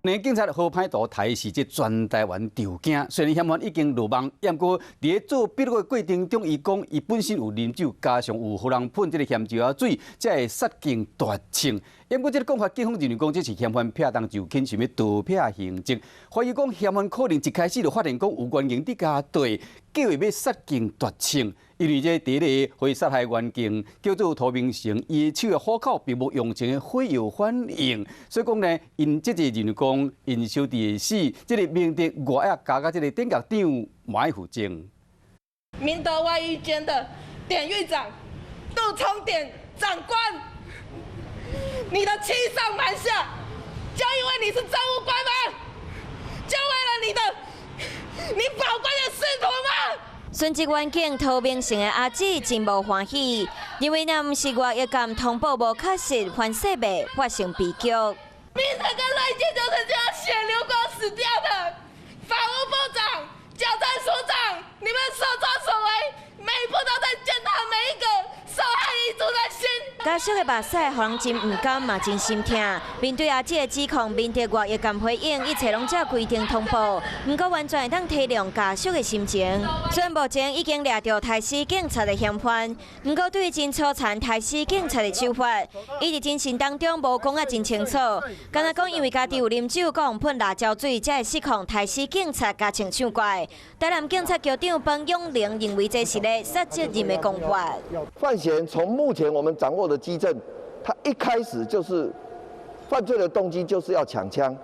呢，警察予歹徒刣死這全台灣著驚。雖然嫌犯已經落網，毋過佇做筆錄的過程中，伊講伊本身有啉酒，加上有予人噴這个鹹椒仔水，才會殺勁奪槍。毋過這个講法，警方認為講這是嫌犯癖重就輕，想欲逃避刑責。懷疑講嫌犯可能一開始就發現講有員警佇共對，計劃欲殺勁奪槍。因為這第一個會殺害員警叫做涂明成，伊的手的虎口並無用情的火藥反應，所以講呢，𪜶這個認為講𪜶小弟的死，這个明德外役加佮這个典獄長嘛愛負責。明德外役監的典獄長杜聰典長官，你的欺上瞞下，就因為你是政務官嗎？就為了你的你保官的仕途嗎？殉職員警涂明成的阿姊真無歡喜，因為若毋是外役監通報無確實，反勢袂發生悲劇。明成跟瑞健就是這樣血流光死掉的。法務部長、矯正署長，你們所作所為，每一步都在踐踏每一個受害遺族的心。家屬的目屎，予人真毋甘嘛，真心疼。面對阿姊的指控，明德外役監回應，一切攏照規定通報，毋過完全會當體諒家屬的心情。雖然目前已經掠著刣死警察的嫌犯，毋過對真粗殘刣死警察的手法，伊佇偵訊當中無講啊真清楚。敢若講因為家己有啉酒，閣予噴辣椒水，才會失控刣死警察，加槍搶怪。台南警察局長彭永玲認為這是咧殺責任的講法。范閒從目前我們掌握的跡證，他一開始就是犯罪的動機就是要搶槍。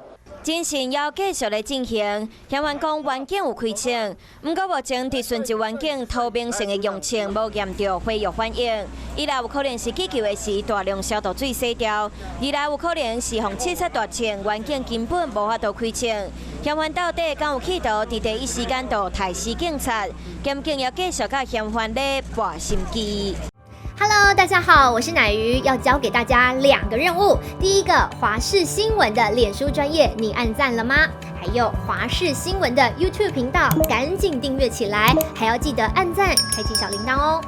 偵訊猶繼續咧進行，嫌犯講員警有開槍，毋過目前佇殉職員警涂明成的用槍無驗著火藥反應，一來有可能是急救的時大量消毒水洗掉，二來有可能是予刺殺奪槍，員警根本無法度開槍。嫌犯到底敢有企圖佇第一時間就刣死警察？檢警猶繼續佮嫌犯咧搏心機。 Hello，大家好，我是奶魚，要交給大家兩個任務。第一個，華視新聞的臉書專頁，你按讚了嗎？還有華視新聞的 YouTube 頻道，趕緊訂閱起來，還要記得按讚，開啟小鈴鐺哦。